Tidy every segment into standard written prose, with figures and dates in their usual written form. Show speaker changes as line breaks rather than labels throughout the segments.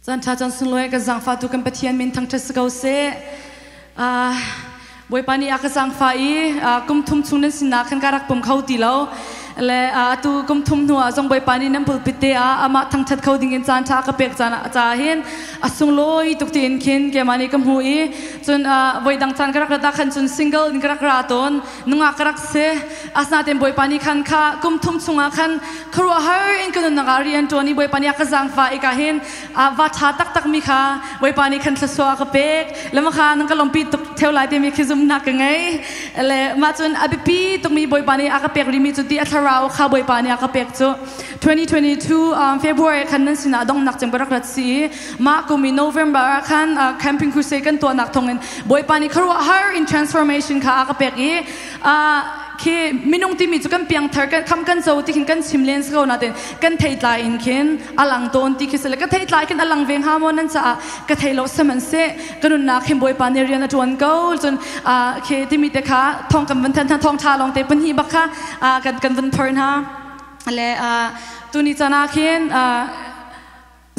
Caan ṭha caan sunglawi kan zaangfahtu kan Pathian min thangṭhat si ko seh. Bawipa nih a ka zaangfah i kum thum chung nan sinah khan ka rak pum kho ti lo. Le atu kum thum hnu ah zong Bawipa nih nan pulpit te ah amah thangṭhat kho ding in caan ṭha a ka pek caan caah hin a sunglawi tuk tiin khin keimah nih ka hmu i cun voi dang caan ka rak rat ah khan cun single in ka rak ra tawn. Nungak ka rak si. Asinain Bawipa nih khan kha kum thum chungah khan khuaruahhar in ka nunnak ah rian ṭuan i Bawipa nih a ka zaangfah i ka hin va ṭha taktak mi kha Bawipa nih khan thluachuah a ka pek. Le mah kha nan ka lawmpi tuk ṭheo lai timi khi zumhnak ka ngei. Le mah cun a biapi tukmi Bawipa nih a ka pek rihmi cu ti a thlarau kha Bawipa nih a ka pek cu 2022 February khan nan sinah donghnak cem ka rak rat si i mah kum i November ah khan camping crusade kan tuahnak thawngin Bawipa nih khuaruahhar in transformation kha a ka pek i khi minung timi cu kan piangthar kan kham kan co ti khin kan chim len ko natin kan theitlai in khin alang tawn ti khi sile ka theitlai khin alang ve hnga maw nan caah ka thei lo sihmanhseh ka nunnak hin Bawipa nih rian a ṭuan ko cun khi timi te kha thong kan van than thong ṭha lawng te pahnih bak kha kan kan van phor hna le tuni caan ah khin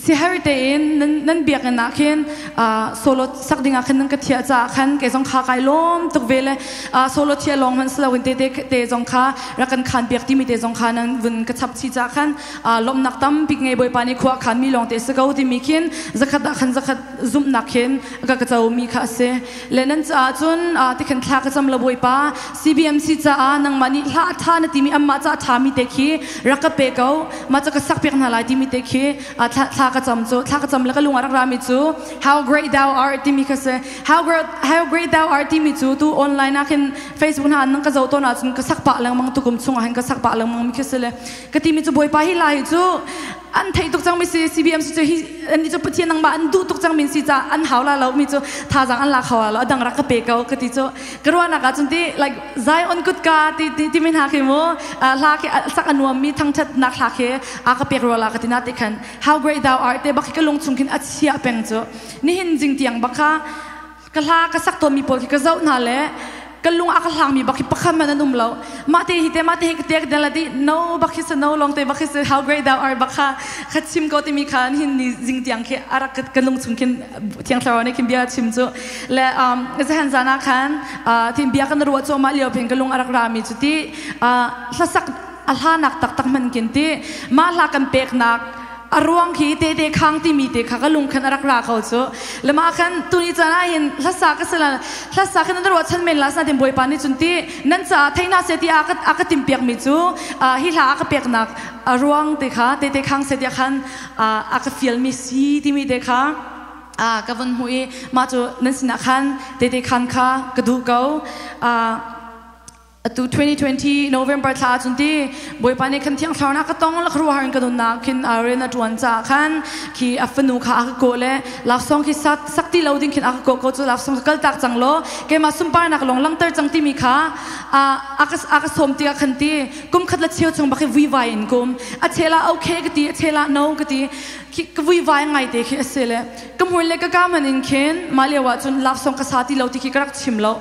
Sihar tein nan biakinn ah khin solo sak dingah khin nan ka thiah caah khan kei zong kha kai lawm tuk ve le solo thiah lawng hmanh si loin te te zong kha rak kan khan piak timi te zong kha nan vun ka chap chih caah khan lawmhnak tampi ngei Bawipa nih khua khan mi lawng te si ko timi khin zakhat ah khan zakhat zumhnak khin ka ka co mi kha a si le nan caah cun tikhin thla ka cam lo Bawipa CBMC caah nangmah nih hla a ṭha na timi anmah caah ṭha mi te khi rak ka pe ko mah cu ka sak piak hna lai timi te khi thla ka cam cu thla ka cam le ka lung ah rak rami cu how great thou art timi kha si. How great thou art timi cu tu online ah khin Facebook hna nan ka zoh tawn ahcun ka sak pah lengmang tukum chung ah hin ka sak pah lengmang mi khi si le ka timi cu Bawipa hi lai cu an theih tuk cangmi si CBMC cu hi an cu Pathian nangmah an duh tuk cangmi si ca an hau la lo mi cu thazang an la kho lo adang rak ka pe ko ka ti cu ka ruahnak ah cun ti like Zion kutka ti ti ti min ha khi mu hla khi sak a nuam mi thangthatnak hla khi a ka pek ruala ka ti na ti khan how great thou art te bak khi ka lung chung khin a chia peng cu nihin jing tiang bak kha ka hla ka sak tawnmi pawl khi ka zoh hna le ka lung a ka hlangmi bak hi pakhat man an um lo. Mah te hi te mah te hi ka te ka la di no bak hi no long te bak hi how great thou art bak kha kha chim ko timi kha hin ni jing tiang khi arak ka lung chung khin thiang thlarau nih khin bia chim cu le zahan zan ah khan thin bia kan ruah cu mah lio phen ka lung arak ra mi cu ti hlasak a hla nak taktak man kin ti mah hla kan pek nak a ruang khi te te khang timi te kha ka lung khan a rak ra ko cu. Lama khan tuni caan ah hin hlasa ka sala hlasa khan nan ruah chan men la sa tin Bawipa nih cun ti nan caah theina se ti a ka a ka tim piak mi cu hi hla a ka pek nak a ruang te kha te te khang se ti khan a ka fial mi si timi te kha ka vun hmu i mah cu nan sinah khan te te khan kha ka duh ko. Atu 2020 November thla cun ti Bawipa nih khan thiang thlarau ka tong la khuaruahhar in ka nunnak khin rian a ṭuan caah khan khi a fanu kha a ka kawh le laksawng khi sak sak ti lo ding khin a ka kawh ko cu laksawng kal tak cang law keimah sunparnak lawng langhter cang timi kha a ka a ka sawm tikah khan ti kum khat le cheu chung bak hi vuivai in kum a chel ah okay ka ti a chel ah no ka ti khi ka vuivai ngai te khi a si le Ka hmur le ka ka hmanh in khin mah lio ah cun laksawng ka sa ti lo ti khi ka rak chim lo.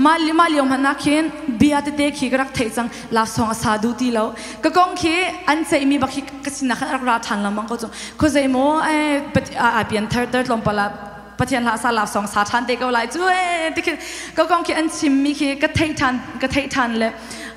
Mah mah lio hmanh ah khin bia tete khi ka rak theih cang laksawng a sa duh ti lo. Ka kong khi an ceihmi bak khi ka sinah khan a rak ra ṭhan lengmang ko cu. Khuazei maw ai pian thar ter tlawmpal ah Pathian hlah sa laksawng sa ṭhan te ko lai cu ee ti khin ka kong khi an chimmi khi ka theih ṭhan ka theih ṭhan le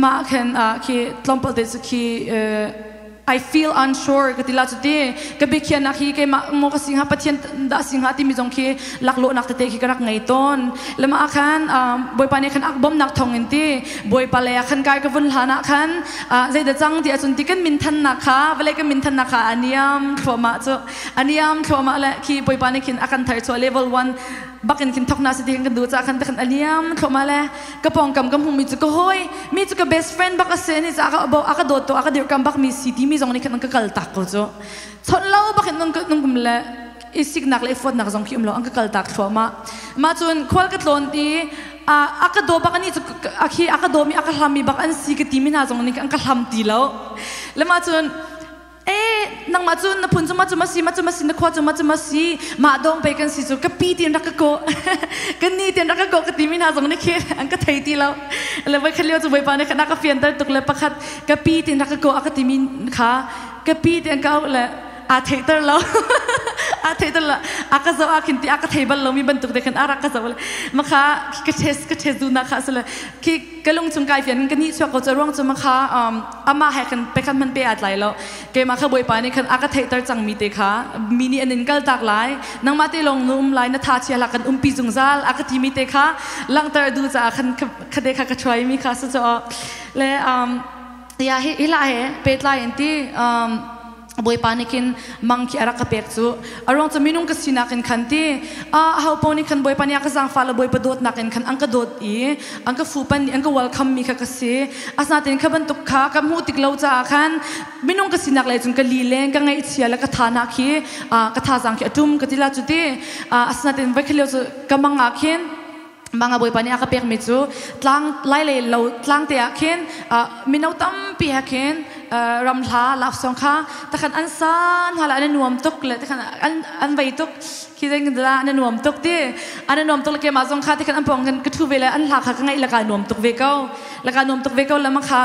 mah khin khi tlawmpal te cu khi I feel unsure ka ti la cuti ka biakhiahnak hi keimah maw ka si hnga Pathian dah si hnga timi zong khi laklawhnak tete khi ka rak ngei tawn. Lema ah khan Bawipa nih khan ak bawmnak thawng in ti Bawipa lei ah khan kai ka vun hlan ah khan zeidah cang ti ahcun ti kan minthannak kha vawlei kan minthannak kha a niam thluahmah cu a niam thluahmah le khi Bawipa nih khin a kan thar chuah level 1 bakin khin thok na si ti kan duh ca khan te khan aliam thluahmah le ka pawngkam ka hmuhmi cu ka hawi mi cu ka best friend bak a si ni ca ka bo a ka dawt to a ka dirkam bak mi si ti mi zong nih khan an ka kal tak ko cu chawnh lo bakin nung nung kum le i siknak le i fawtnak zong khi um lo an ka kal tak thluahmah mah cun khual ka tlawn ti a ka daw bak ani cu a khi a ka daw mi a ka hlam mi bak an si ka ti mi hna zong nih an ka hlam ti lo le mah cun E nangmah cu na phun cu ma cu ma si ma cu ma si na khua cu ma cu ma si mah dong pe kan si cu ka pi tin rak ka ko kan ni tin rak ka ko ka ti mi hna zong nih khi an ka thei ti lo le voi khat lio cu bawipa nih khan a ka fianter tuk le pakhat ka pi tin rak ka ko a ka ti mi kha ka pi tin ka le. Aa theihter lo. Aa theihter lo. A ka zoh ah khin ti a ka thei bal lomi bantuk te khin a rak ka zoh. Makha ka test ka test duhnak kha a si le khi ka lung chung kai fian ka nih chuak ko cu ruang cu makha amah he khan pe khan hman pe aa tlai lo. Keimah kha Bawipa nih khan a ka theihter cangmi te kha mi nih an in kaltak lai. Nangmah te lawng na um lai na tha chia hlah kan umpi zungzal a ka timi te kha langhter duh caah khan kha te kha ka chuaimi kha si cu le ya hi hi la he pehtlai in ti Bawipa nih khin mang khi a rak ka pek cu a ruang cu minung ka sinak in khan ti a ho paoh nih khan Bawipa nih a ka zaangfah le Bawipa dawtnak in khan an ka dawt i an ka fupan nih an ka welcome mi kha ka si. Asinain kha bantuk kha ka hmuh tik lo caah khan minung ka sinak lei cun ka lileng ka ngaihchia le ka tha khi ka thazaang khi a ṭum ka ti la cu ti. Asinain voi khat lio cu ka mang ah khin Manga Bawipa nih a ka pekmi cu tlang lai lei lo tlang te ah khin mino tampi he khin ramhla laksawng kha takhan an san hala an nuam tuk le takhan an an vei tuk khi zeng da an nuam tuk ti an nuam tuk le ke ma zong kha tikhan an pong kan ka thu ve le an hla kha ka ngaih la ka nuam tuk ve ko la ka nuam tuk ve ko la ma kha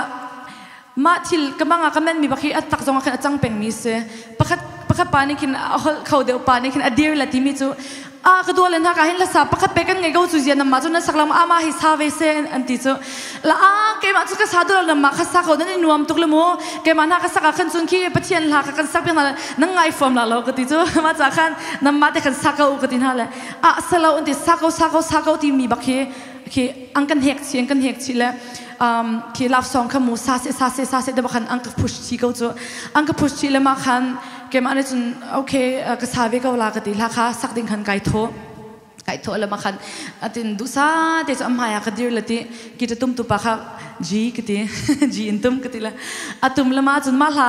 mah thil ka manga ka men mi bak hi a tak zong ah khan a cang peng mi si. Pakhat pakhat pa nih khin a holh kho deuh pa nih khin a dir la timi cu a ka dual na ka hin la sa pakhat pe kan ngei ko cu zia namma cu na sak lam ama hi sa ve se an ti cu. La a keimah cu ka sa dual namma kha sa ko nan i nuam tuk le mu. Keimah na ka sak ah khan cun khi Pathian hla kha kan sak piak hna nang ngai fuam la lo ka ti cu. Ma ca khan namma te khan sa ko ka ti hna le a salo an ti sa ko sa ko sa ko ti mi bak hi khi ang kan hek chi ang kan hek chi le khi love song kha mu sa se sa se sa se de khan ang ka push chi ko chu ang ka push chi le ma khan ke ma ne chun okay ka sa ve ko la ka ti hla kha sak ding khan kai tho kai tho le ma khan atin du sa te chu am haya ka dir le ti ki ta tum tu pa kha G ka ti G in tum ka ti le atum le ma chun ma hla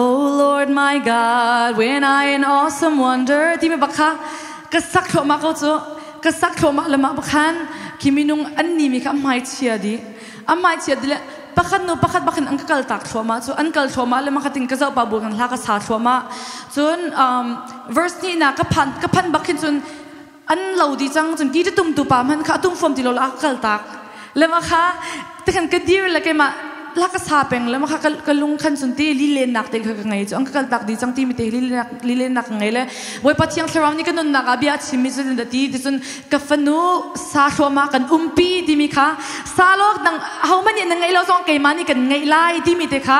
Oh Lord my God when I in awesome wonder ti me bakha ka sak thlo ma ko chu ka sak thluahmah le mah khan khi minung an ni mi kha hmai chia di a hmai chia di le pakhat nu pakhat bakhin an ka kal tak thluahmah cu an kal thluahmah le makhatin ka zoh pa bu kan hla ka sa thluahmah. Cun verse ni na ka phan ka phan bakhin cun an lo di cang cun ki tum tu pa man kha tum fom ti lo la ka kal tak. Le ma kha te khan ka dir le keimah la ka sa peng le ma kha ka lung khan cun ti li len nak te kha ka ngei cu. An ka kal tak di cang ti mi te li li len nak ka ngei le Bawipa Thiang Thlarau nih ka nunnak ah bia a chimmi cu da ti ti cun ka fanu sa hluahmah kan umpi timi kha sa lawk nang hohmanh nih na ngeih lo zong keimah nih kan ngeih lai timi te kha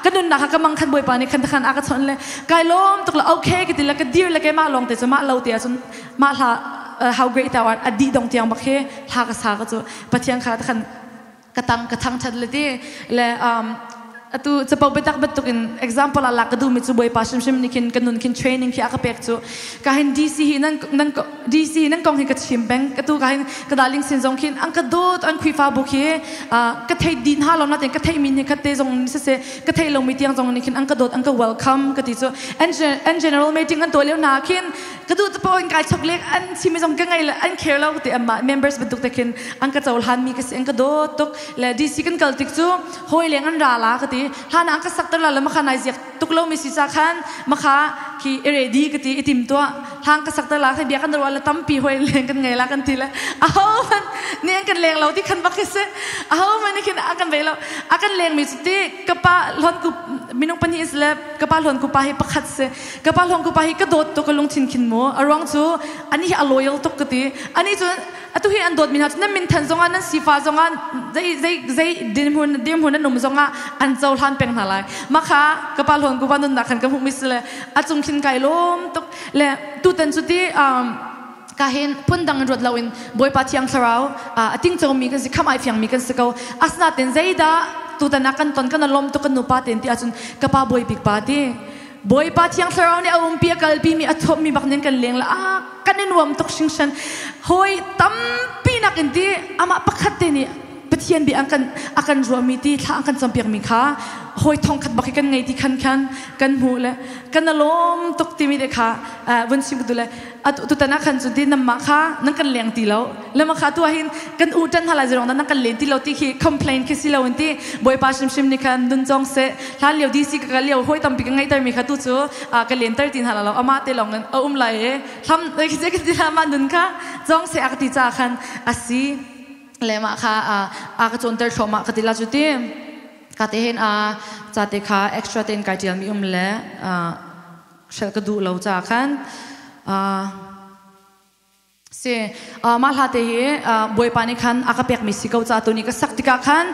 ka nunnak kha ka mang khan Bawipa nih khan khan a ka chawnh le kai lawm tuk le okay ka ti le ka dir le keimah lawng te cu mah lo te ah cun mah hla how great thou art a dih dong tiang bak hi hla ka sa ka cu Pathian kha khan ka tang ka thang that le ti le atu capo biatak bantuk in example ah lak ka duhmi cu Bawipa hrimhrim nih khin ka nun khin training khi a ka pek cu. Ka hin DC hi nan nan DC hi nan kong hi ka chim peng. Ka tu ka hin ka darling sin zong khin an ka dawt an Khrihfabu khi ka thei din ha lo na ten ka thei min hi khat te zong ni se ka thei lo mi tiang zong nih khin an ka dawt an ka welcome ka ti cu. And general meeting an tuah lio na khin ka duh te in kai chok lek an chimi zong ka ngai le an care lo ti amma members bantuk te khin an ka cohlan mi ka si an ka dawt tuk. Le DC kan kal tik cu hoi leng an ra la ka ti. Hlan an ka sak ter la le makha nai ziak tuk lo mi si cha khan makha khi ready ka ti itim tua. Hlang ka sak ter la kha bia kan ro le tampi hoi leng kan ngai la kan ti le. Aho man ni an kan leng lo ti khan bak se. Aho man ni khin a kan ve lo. A kan leng mi chu ti kapa hlon ku minung pani is le kapa hlon ku pa hi pakhat se. Kapa hlon ku pa hi ka dawt to ka lungthin khin mu. Aruang chu ani hi a loyal tuk ka ti. Ani chu atu hi an dawt mi hna cu nan min than zongah nan sifa zongah zei zei zei dirhmun dirhmun nan um zongah an cohlan peng hna lai. Makha kapa hlon ku pa nun nak khan ka hmuh mi si le a cung khin kai lawm tuk. Le tutan cu ti ka hin phundang in ruat loin Bawipa Thiang Thlarau a tingco mi kan si kham ai fiang mi kan si ko. Asinain zeidah tutan ah kan ton kan lawm tuk kan nupa ten ti ahcun ka pa bawi bik pa ti. Bawipa Thiang Thlarau nih a umpi a kalpi mi a thawp mi bak nin kan leng la a kan i nuam tuk hringhran. Hawi tampi nak in ti amah pakhat te nih Pathian bia an kan a kan ruahmi ti thla an kan campiak mi kha hawi thong khat bak hi kan ngei ti khan khan kan hmuh le kan lawm tuk timi te kha vun chim ka tu le tutan ah khan cun ti namah kha nan kan leng ti lo. Le ma kha tu ah hin kan u tan hala zirong nan kan len ti lo ti khi complain khi si lo in ti Bawipa hrimhrim nih khan nun cong se hlan lio DC ka ka lio hoi tampi ka ngeiter mi kha tu cu ka len ter tin hala lo. Ama te long in a um lai e. Hlam khi se ti ma nun kha cong se a ka ti cha khan asi le ma kha a ka chon ter thloma ka ti la chu ti. Ka te hin a cha te kha extra ten kai tial mi um le. hrelh ka duh lo ca khan Si, mah hla te hi Bawipa nih khan a ka pekmi si ko ca tuni ka sak tikah khan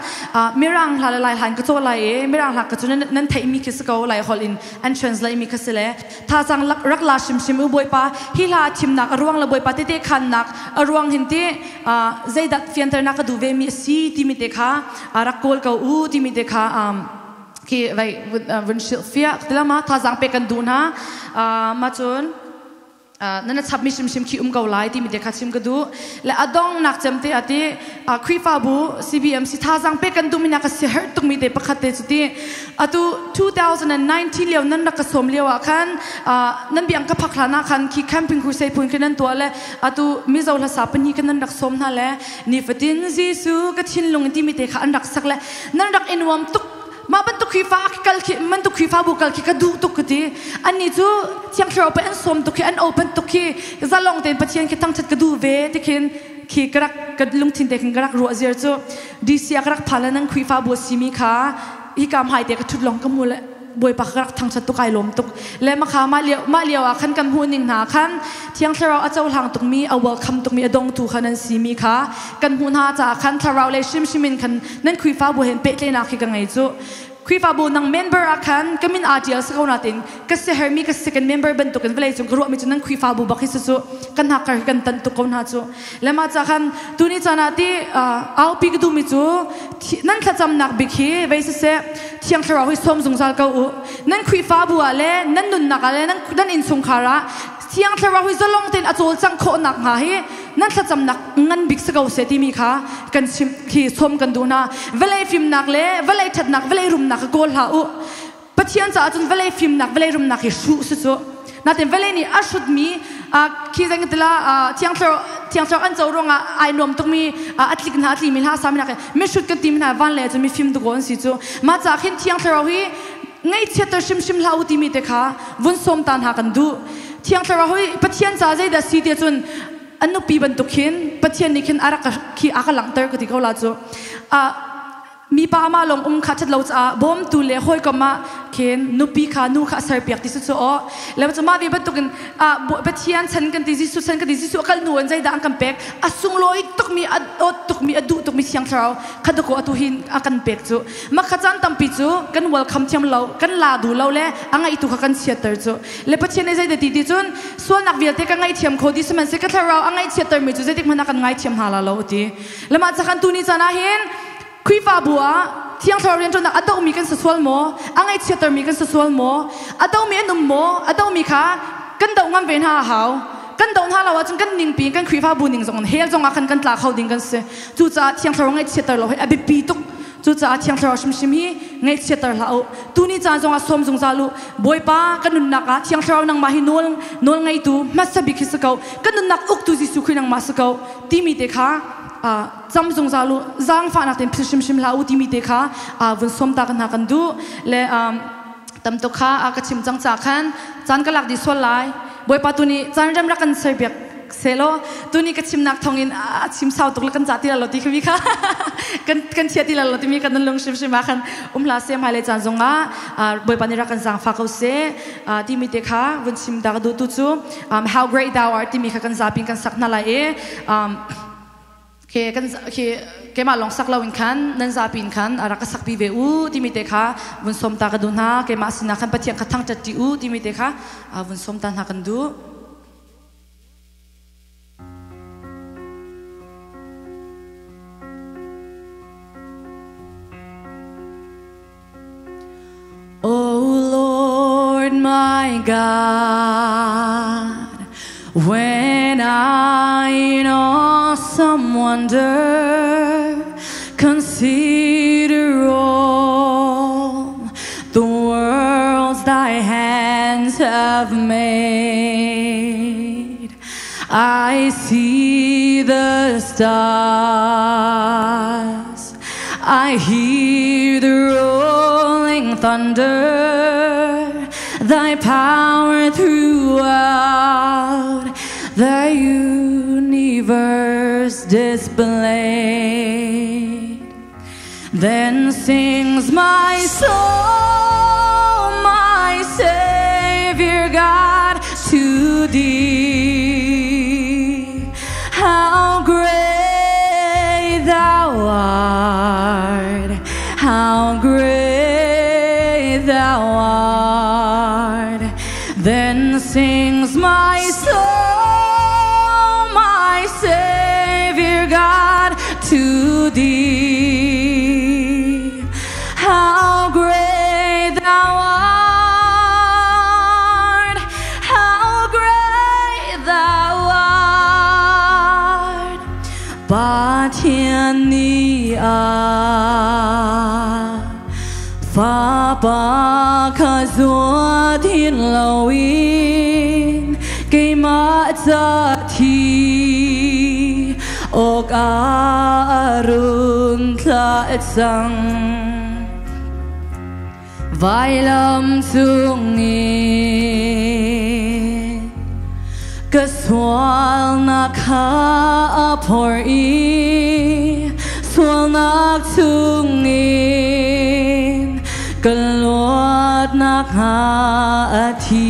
Mirang hla le Lai hla in ka caw lai i Mirang hla ka cu nan theihmi khi si ko Lai holh in an translate mi kha si le thazaang rak la hrimhrim u Bawipa hi hla a thimnak a ruang le Bawipa tete khannak a ruang hin ti zeidah fianternak ka duh ve mi a si timi te kha rak kawl ko u timi te kha khi vai vun hrilh fiah tilama thazaang pek kan duh hna ma cun nan chapmi hrimhrim khi um ko lai timi te kha chim ka duh le a dongnak cem te ati Khrihfabu CBMC thazaang pek kan duhmi nak a si herh tukmi te pakhat te cu ti atu 2019 lio nan rak ka sawm lio ah khan nan biang ka phak hlan ah khan khi camping crusade phun khi nan tuah le atu Mizo hlasa pahnih khan nan rak sawm hna le nifatin Jesuh ka thinlung timi te kha an rak sak le nan rak i nuam tuk mah bantuk Khrihfa kal khi bantuk Khrihfabu kal khi ka duh tuk ka ti annih cu Thiang Thlarau pe an sawm tuk khi an open tuk khi zalong tein Pathian khi thangṭhat ka duh ve ti khin khi ka rak ka lungthin te khin ka rak ruah ziar cu DC ah ka rak phan le nan Khrihfabu a simi kha hika hmai te ka ṭhut lawng ka hmu le Bawipa ka rak thangṭhat tuk ai lawm tuk le makha mah lio mah lio ah khan kan hmuh ning hna khan Thiang Thlarau a cohlang tukmi a welcome tukmi a dongtu kha nan simi kha kan hmuh hna caah khan thlarau lei hrimhrim in khan nan Khrihfabu he pehtlaihnak hi ka ngei cu Khrihfabu nang member ah khan ka min aa ṭial si ko nain ka siahermi ka second member bantukin vawlei cung ka ruahmi cu nan Khrihfabu bak hi cu kan hnakkar hi kan tan tuk ko hna cu le mah ca khan tuni caan ah ti aupi ka duhmi cu nan thlacamnak bik hi vei siseh Thiang Thlarau hi sawm zungzal ko u nan Khrihfabu ah le nan nunnak ah le nan innchungkhar ah Thiang Thlarau hi zalong tein a cawlcangh khawh nakhnga hi nan thlacamnak ngan bik si ko seh timi kha kan chim khi sawm kan duh hna. Vawlei fimnak le vawlei ṭhatnak, vawlei rumnak kha kawl hlah u. Pathian caah cun vawlei fimnak, vawlei rumnak hi hruh si cu. Natin vawlei nih a hrutmi khi zeng tila Thiang Thlarau Thiang Thlarau an co ruangah ai nuam tukmi a tlik hna a tlimi hla sami nak mihrut kan timi hna van le cun mifim dakaw an si cu. Mah caah khin Thiang Thlarau hi ngaihchiatter hrimhrim hlah u timi te kha vun sawm ta hna kan duh. Thiang Thlarau hi Pathian ca zeidah si ti cun an nupi bantuk khin Pathian nih khin a rak khi a ka langhter ka ti ko la cu. Mipa mah lawng um kha ṭhat lo caah bawmtu le hawikom ah khin nupi kha nu kha a serpiak ti cu aw le cu mah ve bantukin Pathian chan kan ti Jesuh chan kan ti Jesuh a kal hnu in zeidah an kan pek a sunglawi tukmi a dawt tukmi a duh tukmi Thiang Thlarau kha dakaw atu hin a kan pek cu Makha caan tampi cu kan welcome thiam lo, kan la duh lo le a ngaihtu kha kan chiatter cu. Le Pathian nih zeidah ti ti cun sualnak vialte ka ngaihthiam kho dih sihmanhsehlaw ka thlarau a ngaihchiatter mi cu zeitik hmanh ah kan ngaithiam hna la lo a ti. Le mah cakhan tu ni caan ah hin Khrihfabu ah Thiang Thlarau rianṭuannak a dohmi kan si sual maw? A ngaihchiatter mi kan si sual maw? A dohmi an um maw? A dohmi kha kan doh ngam ve hna a hau. Kan doh hna lo ahcun kan ningpi kan Khrihfabu ning zong hell zong ah khan kan tla kho ding kan si. Cucaah Thiang Thlarau ngaihchiatter lo hi a biapi tuk. Cucaah Thiang Thlarau hrimhrim hi ngaihchiatter hlah u. Tuni caan zongah sawm zungzal u. Bawipa, kan nunnak ah Thiang Thlarau nangmah hi nawl nawl ngeitu hmasa bik hi si ko. Kan nunnak uktu Jesuh Khrih nangmah si ko. Timi te kha cam zungzal u. Zaangfahnak tein phil hrimhrim hlah u timi te kha vun sawm ta kan hna kan duh. Le tam tuk kha ka chim cang ca khan caan ka lak dih sual lai. Bawipa tu nih caan rem rak kan serpiak selaw tuni ka chimnak thawngin a chim sau tuk le kan ca ti lo ti khami kha kan kan chia ti lo timi kan lung hrimhrim ah khan um hla se hmailei caan zongah Bawipa nih rak kan zaangfah ko seh timi te kha vun chim da ka duh tu cu how great thou art timi kha kan zapi kan sak hna lai i Ke kan ke keimah lawng sak loin khan nan zapi in khan a rak ka sakpi ve u timi te kha vun sawm ta ka duh hna keimah sinah khan Pathian kha thangṭhat ṭi u timi te kha vun sawm ta hna kan duh. O Lord my God, when I in awesome wonder consider all the worlds thy hands have made, I see the stars, I hear the rolling thunder, thy power throughout the universe displayed. Then sings my soul, my Savior God. to thee. How great thou art, how great thou art. Then sings my soul, my Savior God, to thee. How great thou art, how great thou art. Pathian nih a Fapa kha zuat hin loin keimah ca thi awk ah run thlah cang. Vailam cungin ka sualnak kha a phorh i sualnak chungin ka luatnak hnga a thi.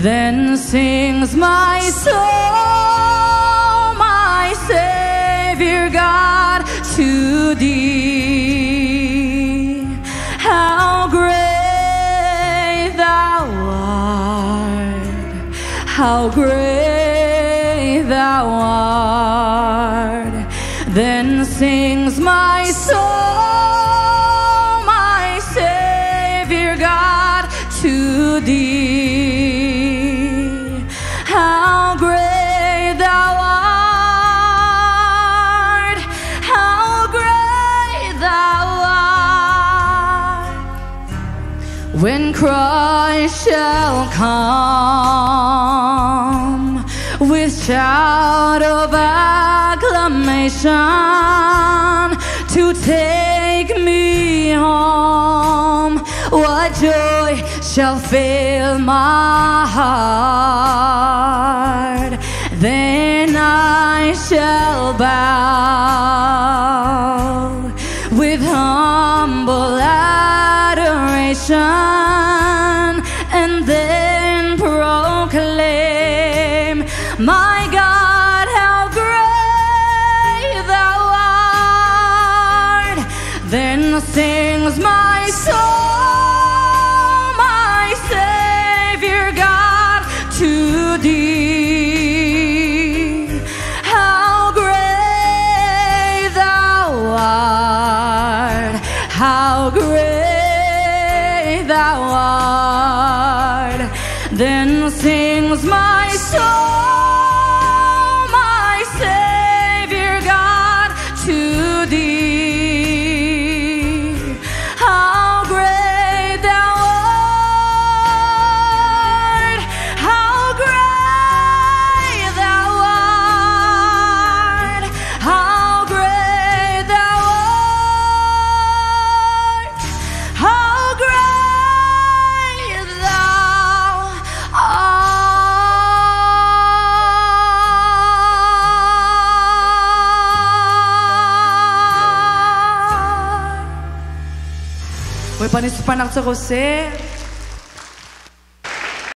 Then sings my soul, my Savior God, to thee. How great thou art, how great thou art. Then sings my soul, my Savior God, to thee. How great thou art, how great thou art. When Christ shall come with shout of acclamation to take me home, what joy shall fill my heart? Then I shall bow with humble adoration and then proclaim, My God, how great thou art. Then sings my soul, my Savior God, to thee. How great thou art, how great thou art. Then sings my soul, my Savior God, to thee. How great thou art, how great thou art, how great thou art, how great thou art. Bawipa nih sunparnak co ko seh.